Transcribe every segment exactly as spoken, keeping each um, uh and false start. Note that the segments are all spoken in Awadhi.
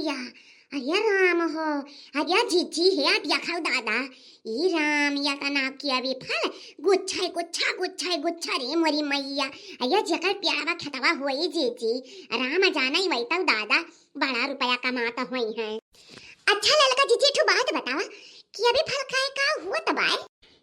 या, अरे राम हो, अरे जीजी हे, आप यखौ दादा, ई राम, या का नाम की अभी फल, गुच्छा, गुच्छा, गुच्छा, गुच्छा रे मोरी मैया, अरे जेकर प्यारा खेतवा होई जीजी, राम जाने वही तो दादा, बड़ा रुपया कमात होई हैं। अच्छा ललका जीजी, एक ठो बात बतावा कि अभी फल खाए का हुआ तबाय?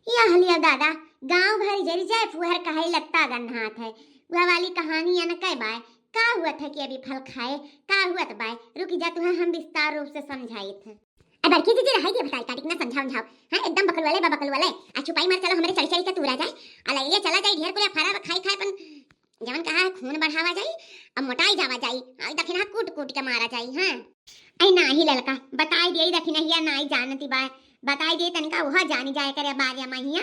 या हलिया दादा, गाँव भर जरी जाए फुहर कहे लगता गन्हात है। वह वाली कहानी अन कै बाय, का हुआ था कि अभी फल खाए, का हुआ तबाय? रुक जा, तुहा हम विस्तार रूप से समझाइत है। अब बड़की जीजी रहाई दे बताई, काटिक ना समझाओ, समझाओ। हाँ, एकदम बकलवले बा, बकलवले। आ छुपाई मार चलो हमरे चढ़ी चढ़ी के तूरा जाए। आ लइले चला जाए ढेर कुल फरा खाई खाए अपन जवन कहा है, खून बढ़ावा जाई, अब मोटाई जावा जाई, आई दखिनहा कूट कूट के मारा जाई। हाँ, ऐ नाही ललका, बताई दिए दखिनहिया नाही जानती बाय, बताई दिए तनिका वह जानी जाए करे बारे महिया,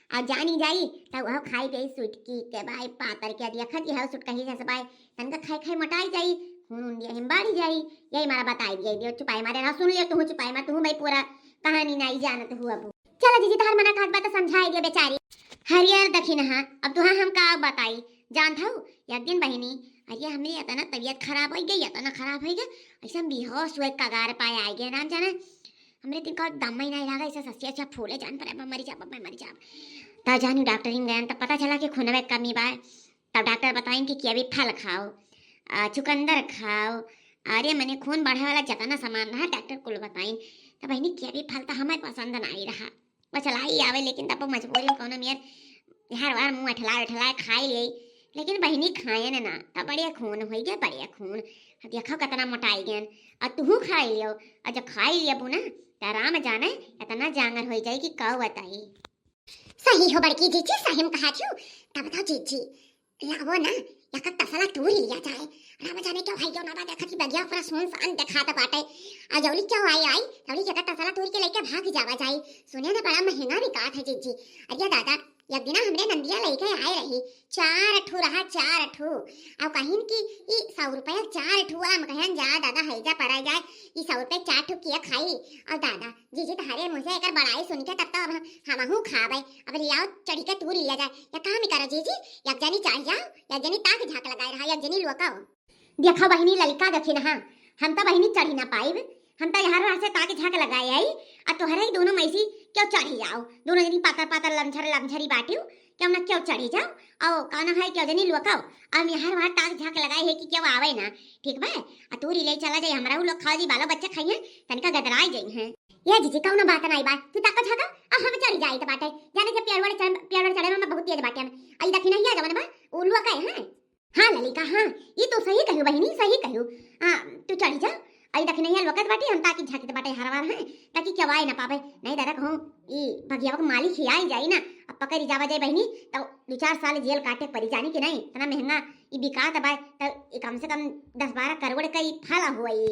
अब जानी जाई, तब वह खाई पिए सुटकी के बाय, पातर के देखा जी है सुटकही जस बाय, तनिका खाई खाई मोटाई जाई, खून उन दिया हम बाढ़ी जाई, यही मारा बताई दिए दियो, चुपाई मारे रहा, सुन लियो तुहू चुपाई मार, तुहू भाई पूरा कहानी नाही जानत हु अब। चला जीजी, तहार मना कहत बा त समझाई दिया बेचारी। हरियर दखिनहा, अब तुहा हम का बताई, जानत हऊ, एक दिन बहिनी, अरे हमरे इतना तबियत खराब होइ गई, इतना खराब होइ गई, ऐसे हम बेहोश हुए कगार पाए आइ गए, राम जाने, हमरे दिन का दम ही नहीं लगा, ऐसे ससिया अच्छा फूले जान पड़े, मैं मरी जाब, मैं मरी जाब। तब जानी डॉक्टर ही गए, तब पता चला कि खूनवे कमी बा। तब डॉक्टर बताइन कि, कि अभी फल खाओ, आ, चुकंदर खाओ, अरे मने खून बढ़े वाला जितना सामान रहा डॉक्टर कुल बताइन। तब बहिनी कि अभी फल तो हमें पसंद नहीं रहा, बस लाई आवे, लेकिन तब मजबूरी में कोनो मेर हर बार मुँह अठलाए अठलाए खाई ले, लेकिन बहिनी खाए न ना, तब बढ़िया खून होई गया, बढ़िया खून। अब देखो कितना मोटाई गए, और तुहू खाई लियो, और जब खाई लियबू ना, तो राम जाने इतना जांगर होई जाए कि का बताई। सही हो बड़की जीजी, सही में कहा थी। तब बताओ जीजी, लावो ना, यका तसला तूर लिया जाए। राम जाने क्यों भाई क्यों ना बा, देखा थी बगिया पूरा सुनसान देखात बाटे। आ जौली क्यों आई आई, जौली यका तसला तूर के लेके भाग जावा जाए। सुने ना बड़ा महंगा बिकात है जीजी। अरे दादा, एक दिना हमरे नंदिया लेके आए रही, चार ठू रहा, चार ठू। और कहिन कि ई सौ रुपया चार ठू आम, कहन जा दादा, हैजा परा जाए, ई सौ रुपया चार ठू किया खाई। और दादा, जीजी तहरे मुँह से एकर बड़ाई सुन के तब तो अब हम, हमहू खाबे। अब लियाओ चढ़ी के तूर लिया जाए। या काम ही करो जीजी, एक जनी चढ़ जाओ, एक जनी ताक झाँक लगाए रहा, एक जनी लोकाओ। देखा बहिनी ललका दखिनहा, हम तो बहिनी चढ़ी ना पाइब, हम तो यहाँ रहा से ताक झाँक लगाए आई, आ तोहरे ही दोनों मैसी क्यों चढ़ी जाओ, दोनों जनी पातर पातर लमझर लमझरी बाटियो, क्यों ना क्यों चढ़ी जाओ, आओ काना है क्यों जनी लोकाओ, हम यहाँ रहा ताक झाँक लगाए है कि क्यों आवे ना, ठीक बा? आ तूर ले चला जाए, हमरा उ लोग खाओ जी, बालो बच्चे खाइए, तनिका गदराई जाई हैं। ए जीजी, कौनो बात नाई बा, तू ताको झाँको, आ हम चढ़ी जाइत बाटे। जाने जे पेड़वर चढ़, पेड़वर चढ़े में बहुत तेज बाटे हम। आई दखिनहिया जवन बा, उ लोकाए हैं। हाँ ललिका, हाँ, ई तू सही कहियो बहिनी, सही कहियो। आ, तू चढ़ी जा, आई दखिनहिया लोकत बाटे, हम ताकि झाँकित बाटे हरवार हैं, ताकि केवाए ना पावे। नहीं दादा कहूँ, ई बगियावा के मालिक ही आई जाई ना, अब पकड़ी जावा जाए बहिनी, तो दो चार साल जेल काटे पड़ी जानी कि नहीं, इतना महंगा ई बिकात बा, तो ई कम से कम दस बारह करोड़ का ई फल हुआ ई।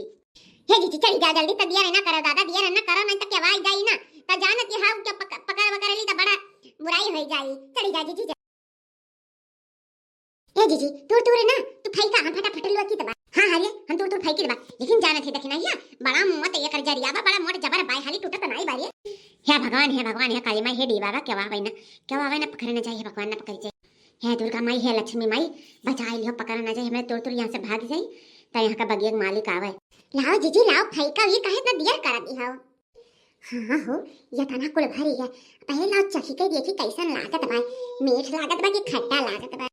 हे जीजी, चढ़ी जा जल्दी, त दिया रे ना करो दादा, दिया रे ना करो, नहीं त केवाई जाई ना। त जानत ये हाउ के पक-, पकड़ वकड़ ली त बड़ा बुराई होई जाई। चढ़ी जा जीजी, जा। ए जीजी, तूर तूर ना, तू फैका, हम फटाफट लुआ की त बा। हाँ, हाँ रे, हम तूर तूर फैकी त बा। लेकिन जानत है दखिनहिया, बड़ा मोट एकर जरिया बा, बड़ा मोट जबर बाय, हाली टूटत नाई बा रे। हे भगवान, हे भगवान, हे काली माई, हे डी बाबा, केवा आवे ना, केवा आवे ना, पकड़ ना जाई, हे भगवान ना पकड़ जाई। हे दुर्गा माई, हे लक्ष्मी माई, बचाई लियो, पकड़ ना जाई, हमरे तूर तूर यहाँ से भाग जाई, त यहाँ का बगिया के मालिक आवे। लाओ जीजी, लाओ, फैका, ये काहे इतना देर करत ही हो? हाँ हो, ये तना कुल भरी है, पहले लाओ चखी के देखी कैसन लागत बा, मीठ लागत बा कि खट्टा लागत बा।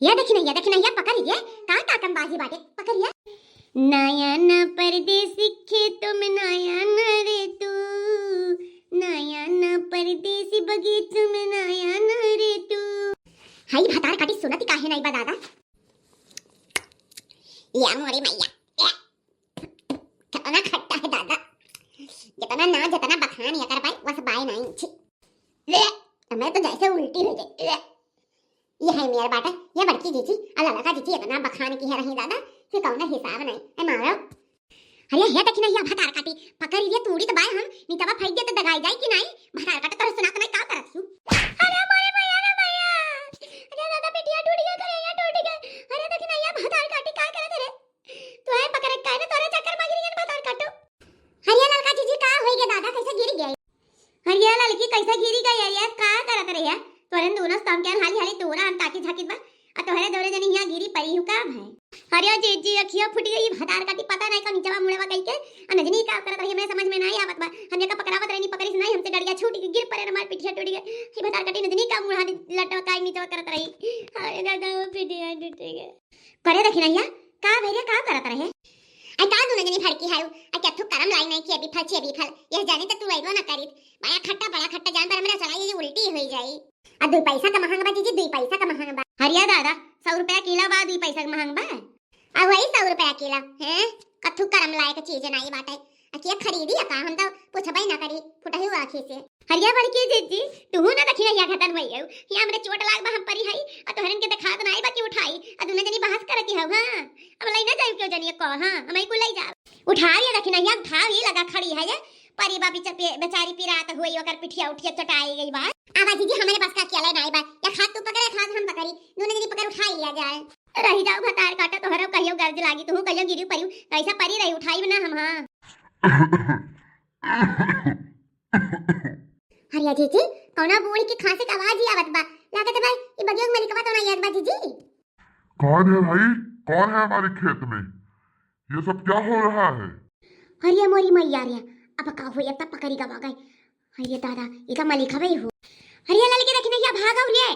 ये देखी ना, ये देखी ना, ये पकड़ ये, का काकम बाजी बाटे, पकड़ ये। नया ना परदेसी खेतों में नया ना रे तू, नया ना परदेसी बगीचों में नया ना रे तू। हाय भतार काटी सुनत काहे नहीं बा दादा? या मोरी मैया, या। कितना खट्टा है दादा, जितना ना, जितना बखान एकर बाय, वस बाय नहीं छी। ले, हमें तो जैसे उल्टी हो जाए। ले, ये है मेर बाटे, ये बड़की जीजी, आ ललका जीजी इतना बखान की है रही दादा, कि कौनो हिसाब नहीं। ए मारो। अरे हे दखिनहिया भतार काटी, पकड़ ये तूड़ी त बाय हम, नितवा फेंक दे त दगाई जाई कि नहीं? भतार काटे तोरे सुनात नहीं का करत हूँ? अरे मोरे मैया रे मैया, अरे दादा बिटिया टूट गया, करे या टूट गया। अरे दखिनहिया भतार काटी का करत रे? तू है पकड़ काहे ना तोरे चक्कर में गिरी जन भतार काटो। हरिया ललका जीजी का होई गे दादा, कैसे गिर गए? हरिया ललकी कैसे गिरी गई? हरिया का करत रहे? तोरे दोनों स्तंभ के हाली हाली तोरा हम ताकि झाकित बा। आ तोहरे दोरे जनी हिया गिरी परी हूँ का भाई? हरिया जीजी अखिया फूट गई भतार। भतार काटी पता नाहीं का नीचवा मुड़वा कहि के, आ नजनी का करत रही, हमरे समझ में नाहीं आवत बा। हम एका पकड़ावत रहनी, पकड़ी से नाहीं, हमसे डड़िया छूट के गिर परे, हमार पिठिया टूट गए। ही भतार काटी नजनी का मुड़ा लट काई नीचवा करत रही। अरे दादा, वो पिठिया टूट गए। करे देखी नहिया, का भैया का करत रहे? आई का दुनो जनी भड़की हाउ? आई कथू करम लाई नाहीं कि अभी फल छे अभी फल। यह जाने त तू अइबो ना करीत। बड़ा खट्टा, बड़ा खट्टा, जान पर हमरा चला ये उल्टी हो जाई। आ दुई पैसा का महंग बा जीजी, दुई पैसा का महंग बा। हरिया दादा, सौ रुपया किलो बा, दुई पैसा का महंग बा। आ वही सौ रुपया किलो, हैं? कथू करम लायक चीज नाहीं बाटे। आ के खरीदी आ का? हम तो पूछबे ना करी, फुटही आँखी से। हरिया बड़की जीजी, तुहू ना देखी या घटन होई गयो। या हमरे चोट लाग बा, हम परी हई, आ तोहरन के देखात नाहीं बा कि उठाई, आ दुनो जनी बहस करती हौ, हाँ? अब लई ना जाई क्यों जनिए को, हाँ? हम ही को लई जाओ। उठाओ ये देखी ना, ये उठाओ, ये लगा खड़ी है ये। परी बा बेचा-, पे-, बेचारी पिरात होई, ओकर पिठिया उठिया चटाई गई बा। आवा जीजी, हमरे पास का किया ले नाहीं बा। या खात तू पकड़े, खात हम पकड़ी। दुनो जनी पकड़ उठाई लिया जाए। रही जाओ भतार काटा, तोहरो कहियो गर्ज लागी, तुहू कहियो गिरी परियो, कैसा परी रही उठाई ना हम, हाँ। हरिया जीजी, कौना बूढ़ की खांसी का आवाज ही आवत बा। लागत है भाई, ई बगिया के मलिकवा तो ना याद बा जीजी? कौन है भाई? कौन है हमारे खेत में? ये सब क्या हो रहा है? हरिया मोरी मैया रे, अब का होई, अब त पकड़ी गवा गए। हरिया दादा, ई का मलिकवा ही हो। हरिया ललकी देखी नहिया, भागो रे,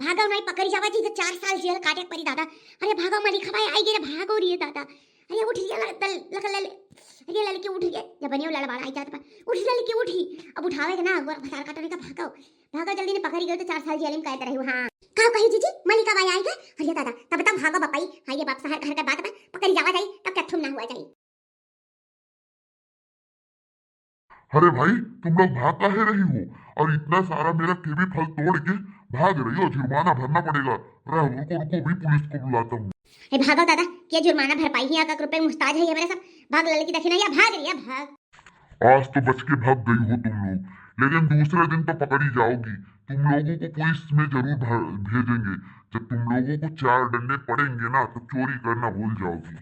भागो नाहीं पकड़ी जावा जी, तो चार साल जेल काटे परी दादा। अरे भागो मलिकवा आई गे रे, भागो रे दादा। अरे उठ रे लल-, लल-, लल-, लल-, अरे ललकी उठ रे, जब बनियो लड़बाड़ा आई जात बा। उठ ललकी उठी, अब उठावे के ना, गोर भतार काटने का भागो। भागो जल्दी ने पकड़ी गयो तो चार साल जेल में कैद रही हो, हाँ। का कही जीजी, मलिकवा आई गे? हरिया दादा, तब तब भागो बपाई, हाँ ये बाप सहर घर का बात बा, पकड़ी जावा जाई, तब क्या थुम ना हुआ जाई। अरे भाई, तुम लोग भाग काहे रही हो? और इतना सारा मेरा कीवी फल तोड़ के भाग रही हो, जुर्माना भरना पड़ेगा। रहो, रुको, रुको, भी पुलिस को बुलाता हूँ। ए, भागो दादा, के जुर्माना भरपाई? हियाँ का रुपए मुस्ताज है ये मेरे सब। भाग ललकी देखी नहिया, भाग रही है, भाग। आज तो बच के भाग गई हो तुम लोग, लेकिन दूसरे दिन तो पकड़ी जाओगी। तुम लोगों को पुलिस में जरूर भर-, भेजेंगे। जब तुम लोगों को चार डंडे पड़ेंगे ना, तो चोरी करना भूल जाओगी।